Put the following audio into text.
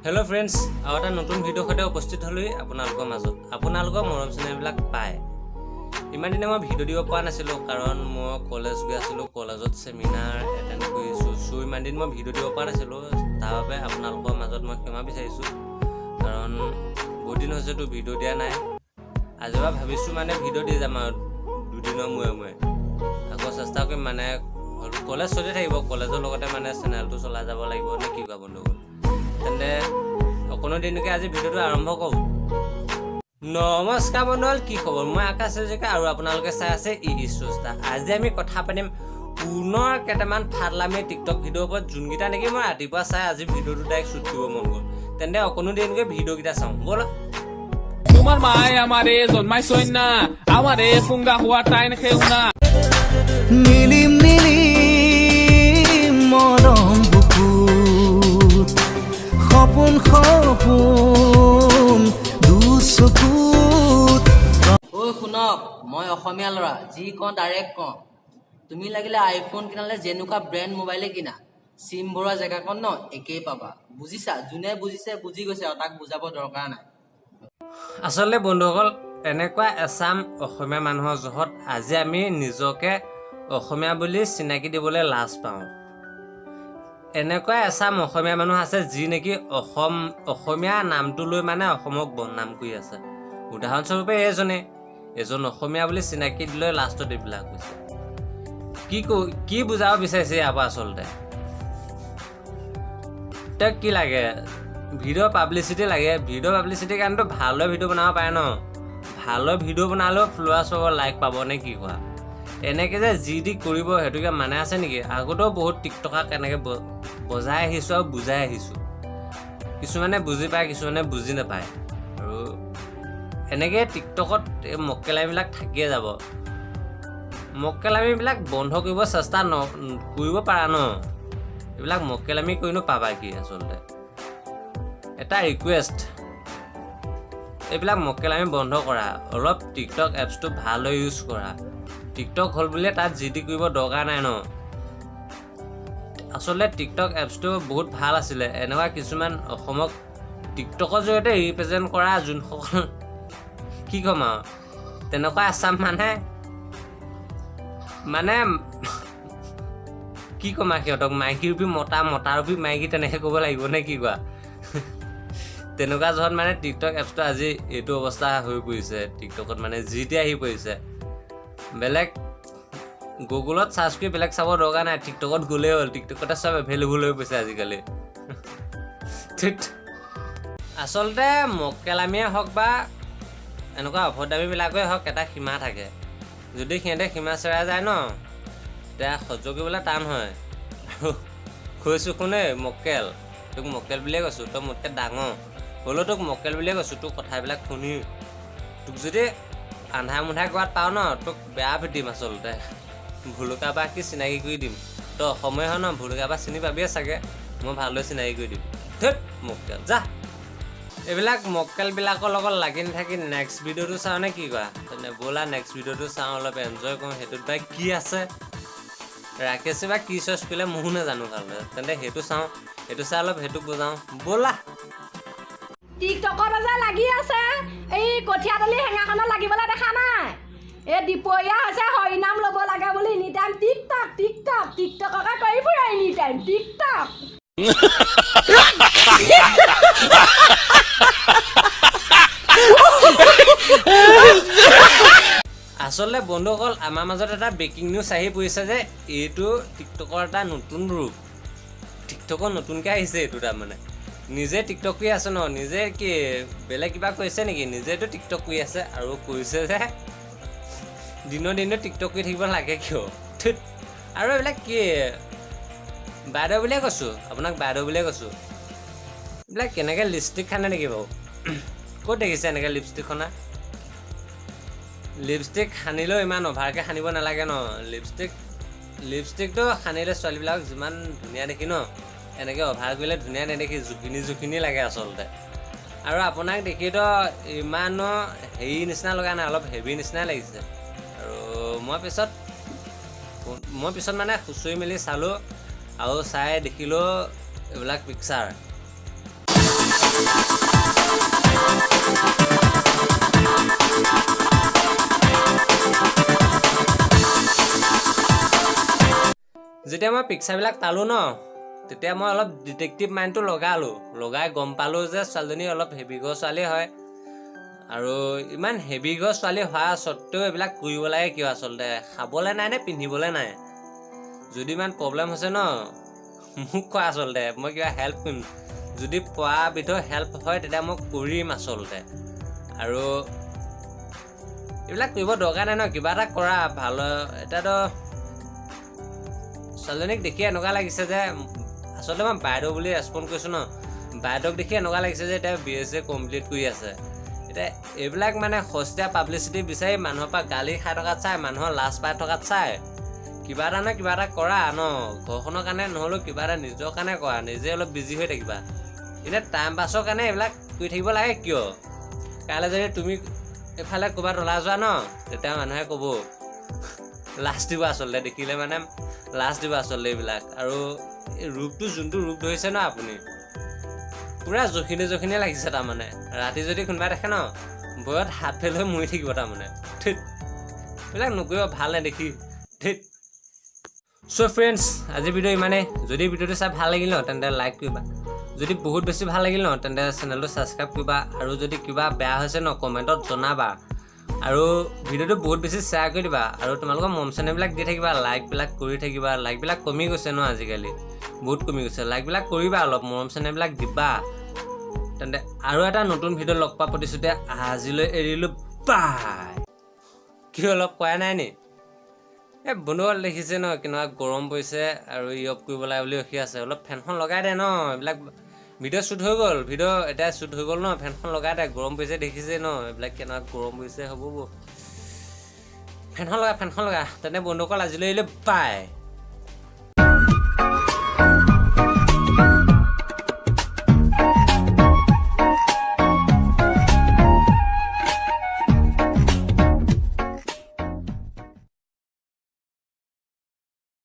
Hello' friends, আৰু এটা নতুন ভিডিঅ'ৰ সৈতে উপস্থিত হ'লোহি আপোনালোকৰ মাজত। আপোনালোকৰ মৰম চেনেহবিলাক পাই ইমান দিনে মই ভিডিঅ' দিব পৰা নাছিলোঁ, কাৰণ মই কলেজ গৈ আছিলোঁ, কলেজত ছেমিনাৰ এটেণ্ড কৰিছোঁ। চ' ইমান দিন মই ভিডিঅ' দিব পৰা নাছিলোঁ, তাৰ বাবে আপোনালোকৰ মাজত মই ক্ষমা বিচাৰিছোঁ, কাৰণ বহুত দিন হৈছেতো ভিডিঅ' দিয়া নাই। আজিৰ পৰা ভাবিছোঁ মানে ভিডিঅ' দি যাম আৰু দুদিনৰ মূৰে মূৰে। আকৌ চেষ্টা কৰিম, মানে কলেজ চলি থাকিব, কলেজৰ লগতে মানে চেনেলটো চলাই যাব লাগিব নে কি কোৱা বন্ধুসকল? তেন্তে অকণো দিনকে আজি ভিডিঅ'টো আৰম্ভ কৰোঁ। নমস্কাৰ বন্ধুসকল, কি খবৰ? মই আকাশ হাজৰিকা আৰু আপোনালোকে চাই আছে ই চস্তা। আজি আমি কথা পাতিম পুনৰ কেইটামান ফাটলামি টিকটক ভিডিঅ'ৰ ওপৰত, যোনকেইটা নেকি মই ৰাতিপুৱা চাই আজি ভিডিঅ'টো ডাইৰেক্ট শ্বুট কৰিব মন গ'ল। তেন্তে অকণো দেৰিকৈ ভিডিঅ'কেইটা চাওঁ ব'লা। তোমার মায় আমারে জন্মাইছই না, আমারে ফুঙ্গা হওয়া টাইন খেউ না। নীলিম নীলিম মৰম বুকুত, সপোন সপোন দুচকুত। ঐ শুনক, মই অসমীয়া ল'ৰা, যি কওঁ ডাইৰেক্ট কওঁ। তুমি লাগিলে আইফোন কিনালে যেনেকুৱা ব্ৰেণ্ড মোবাইলে কিনা, চিম ভৰোৱা জেগাকণ ন একেই পাবা, বুজিছা? যোনে বুজিছে বুজি গৈছে আৰু তাক বুজাব দৰকাৰ নাই। আচলতে বন্ধুসকল, এনেকুৱা এচাম অসমীয়া মানুহৰ জহত আজি আমি নিজকে অসমীয়া বুলি চিনাকি দিবলৈ লাজ পাওঁ। এনেকুৱা এচাম অসমীয়া মানুহ আছে যি নেকি অসম অসমীয়া নামটো লৈ মানে অসমক বদনাম কৰি আছে। উদাহৰণস্বৰূপে এইজনে, এজন অসমীয়া বুলি চিনাকি দিলৈ লাষ্টত এইবিলাক হৈছে। কি কি বুজাব বিচাৰিছে ইয়াৰ পৰা? আচলতে তেওঁক কি লাগে? ভিডিঅ' পাব্লিচিটি লাগে। ভিডিঅ' পাব্লিচিটিৰ কাৰণেতো ভালদৰে ভিডিঅ' বনাব পাৰে ন? ভালদৰে ভিডিঅ' বনালেও ফলোৱাৰ্ছ পাব, লাইক পাব নে কি কোৱা? এনেকৈ যে যি টি কৰিব, সেইটো কিবা মানে আছে নেকি? আগতেও বহুত টিকটকাক এনেকৈ বজাই আহিছোঁ আৰু বুজাই আহিছোঁ। কিছুমানে বুজি পায়, কিছুমানে বুজি নাপায়। আৰু এনেকৈ টিকটকত এই মক্কেলামিবিলাক থাকিয়ে যাব। মক্কেলামিবিলাক বন্ধ কৰিব চেষ্টা ন কৰিব পাৰা ন? এইবিলাক মক্কেলামি কৰিনো পাবা কি? আচলতে এটা ৰিকুৱেষ্ট, এইবিলাক মক্কেলামি বন্ধ কৰা। অলপ টিকটক এপছটো ভালদৰে ইউজ কৰা। টিকটক হ'ল বুলিয়ে তাত যি টি কৰিব দৰকাৰ নাই ন? আচলতে টিকটক এপছটো বহুত ভাল আছিলে। এনেকুৱা কিছুমান অসমক টিকটকৰ জৰিয়তে ৰিপ্ৰেজেণ্ট কৰা যোনসকল, কি ক'ম আৰু, তেনেকুৱা এচাম মানে মানে কি ক'ম আৰু, সিহঁতক মাইকী ৰূপী মতা, মতা ৰূপী মাইকী, তেনেকৈ ক'ব লাগিব নে কি কোৱা? তেনেকুৱা জহত মানে টিকটক এপছটো আজি এইটো অৱস্থা হৈ পৰিছে। টিকটকত মানে যি টি আহি পৰিছে। বেলেগ গুগলত চাৰ্চ কৰি বেলেগ চাব দৰকাৰ নাই, টিকটকত গ'লেই হ'ল। টিকটকতে চব এভেইলেবল হৈ পৰিছে আজিকালি। ধুত। আচলতে মক্কেলামিয়ে হওক বা এনেকুৱা অভদ্ৰামীবিলাকেই হওক, এটা সীমা থাকে। যদি সিহঁতে সীমা চেৰাই যায় ন, তেতিয়া সহ্য কৰিবলৈ টান হয়। আৰু কৈছোঁ শুনে মক্কেল, তোক মক্কেল বুলিয়ে কৈছোঁ, তই মোতকৈ ডাঙৰ হ'লেও তোক মক্কেল বুলিয়ে কৈছোঁ। তোৰ কথাবিলাক শুনি তোক যদি আন্ধাৰ মুন্ধাৰ ক'ৰবাত পাওঁ ন, তোক বেয়া পিটিম। আচলতে ভুলুকা বাঁহ কি চিনাকি কৰি দিম। তই অসমীয়া হয় ন, ভুলুকা বাঁহ চিনি পাবিয়ে চাগে। মই ভালদৰে চিনাকি কৰি দিম। ধুত মক্কেল, যা। এইবিলাক মক্কেলবিলাকৰ লগত লাগি নাথাকি নেক্সট ভিডিঅ'টো চাওঁ নে কি কোৱা? তেনে ব'লা, নেক্সট ভিডিঅ'টো চাওঁ, অলপ এনজয় কৰোঁ। সেইটোত বা কি আছে, ৰাকেশে বা কি চইচ কৰিলে ময়ো নাজানো ভালদৰে। তেন্তে সেইটো চাওঁ, সেইটো চাই অলপ সেইটোক বুজাওঁ ব'লা। টিকটকত যে লাগি আছে, এই কঠীয়াতলি হেঙাখনত লাগিবলৈ দেখা নাই? এই দুপৰীয়া হৈছে, হৰিনাম ল'ব লাগে বুলি এনি টাইম টিকটক টিকটক টিকটককে কৰি ফুৰে, এনি টাইম টিকটক। আচলতে বন্ধুসকল, আমাৰ মাজত এটা ব্ৰেকিং নিউজ আহি পৰিছে যে এইটো টিকটকৰ এটা নতুন ৰূপ। টিকটকৰ নতুনকৈ আহিছে এইটো। তাৰমানে নিজে টিকটক কৰি আছে ন? নিজে কি বেলেগ কিবা কৰিছে নেকি? নিজেতো টিকটক কৰি আছে আৰু কৈছে যে দিনৰ দিনটো টিকটক কৰি থাকিব লাগে কিয়? ধুত। আৰু এইবিলাক কি, বাইদেউ বুলিয়ে কৈছোঁ আপোনাক, বাইদেউ বুলিয়ে কৈছোঁ, এইবিলাক কেনেকৈ লিপষ্টিক সানে নেকি বাৰু? ক'ত দেখিছে এনেকৈ লিপষ্টিক সনা? লিপষ্টিক সানিলেও ইমান অভাৰকৈ সানিব নালাগে ন? লিপষ্টিকটো সানিলে ছোৱালীবিলাকক যিমান ধুনীয়া দেখি ন, এনেকৈ অভাৰ কৰিলে ধুনীয়া নেদেখি, জুখিনি জুখিনি লাগে আচলতে। আৰু আপোনাক দেখিতো ইমানো হেৰি নিচিনা লগা নাই, অলপ হেভি নিচিনাই লাগিছে। আৰু মই পিছত মানে খুচৰি মেলি চালোঁ আৰু চাই দেখিলোঁ এইবিলাক পিকচাৰ। যেতিয়া মই পিকচাৰবিলাক পালোঁ ন, তেতিয়া মই অলপ ডিটেক্টিভ মাইণ্ডটো লগালোঁ। লগাই গম পালোঁ যে ছোৱালীজনী অলপ হেভি ঘৰৰ ছোৱালী হয়। আৰু ইমান হেভি ঘৰৰ ছোৱালী হোৱা স্বত্তেও এইবিলাক কৰিব লাগে কিয়? আচলতে খাবলৈ নাই নে পিন্ধিবলৈ নাই? যদি ইমান প্ৰব্লেম হৈছে ন, মোক কোৱা, আচলতে মই কিবা হেল্প কৰিম। যদি পোৱা বিধৰ হেল্প হয়, তেতিয়া মই কৰিম আচলতে। আৰু এইবিলাক কৰিব দৰকাৰ নাই ন, কিবা এটা কৰা ভাল। এতিয়াতো ছোৱালীজনীক দেখি এনেকুৱা লাগিছে যে, আচলতে মই বাইদেউ বুলি ৰেচপণ্ড কৰিছোঁ ন, বাইদেউক দেখি এনেকুৱা লাগিছে যে এতিয়া বি.এছ.চি কমপ্লিট কৰি আছে। এতিয়া এইবিলাক মানে সস্তীয়া পাব্লিচিটি বিচাৰি মানুহৰ পৰা গালি খাই থকাত চাই, মানুহৰ লাজ পাই থকাত চাই, কিবা এটা নহয় কিবা এটা কৰা ন। ঘৰখনৰ কাৰণে নহ'লেও কিবা এটা নিজৰ কাৰণে কৰা, নিজে অলপ বিজি হৈ থাকিবা। এতিয়া টাইম পাছৰ কাৰণে এইবিলাক কৰি থাকিব লাগে কিয়? কাইলৈ যদি তুমি এইফালে ক'ৰবাত ওলাই যোৱা ন, তেতিয়া মানুহে ক'ব, লাজ দিব আচলতে, দেখিলে মানে লাজ দিব আচলতে এইবিলাক। আৰু এই ৰূপটো যোনটো ৰূপ ধৰিছে ন আপুনি, পূৰা জখিনী জখিনীয়ে লাগিছে তাৰমানে। ৰাতি যদি কোনোবাই দেখে ন, ভয়ত হাত ফেল হৈ মৰি থাকিব তাৰমানে। ধেৎ, এইবিলাক নকৰিব, ভাল নেদেখি, ধেৎ। চ' ফ্ৰেণ্ডছ, আজিৰ ভিডিঅ' ইমানেই। যদি ভিডিঅ'টো চাই ভাল লাগিল ন, তেন্তে লাইক কৰিবা। যদি বহুত বেছি ভাল লাগিল ন, তেন্তে চেনেলটো ছাবস্ক্ৰাইব কৰিবা। আৰু যদি কিবা বেয়া হৈছে ন, কমেণ্টত জনাবা। আৰু ভিডিঅ'টো বহুত বেছি শ্বেয়াৰ কৰি দিবা। আৰু তোমালোকৰ মৰম চেনেহবিলাক দি থাকিবা, লাইকবিলাক কৰি থাকিবা। লাইকবিলাক কমি গৈছে ন আজিকালি, বহুত কমি গৈছে। লাইকবিলাক কৰিবা, অলপ মৰম চেনেহবিলাক দিবা। তেন্তে আৰু এটা নতুন ভিডিঅ' লগ পোৱা প্ৰতিশ্ৰুতি আজিলৈ এৰিলোঁ, বাই। কি অলপ কোৱা নাই নি? এই বন্ধুসকল, দেখিছে ন কেনেকুৱা গৰম পৰিছে আৰু ই অফ কৰিব লাগে বুলি ৰখি আছে। অলপ ফেনখন লগাই দে ন। এইবিলাক ভিডিঅ' শ্বুট হৈ গ'ল, ভিডিঅ' এতিয়া শ্বুট হৈ গ'ল ন, ফেনখন লগাই দে, গৰম পৰিছে। দেখিছে ন এইবিলাক কেনেকুৱা গৰম পৰিছে। হ'ব, ফেনখন লগা, ফেনখন লগা। তেনে বন্ধুসকল, আজিলৈ আহিলোঁ, বাই।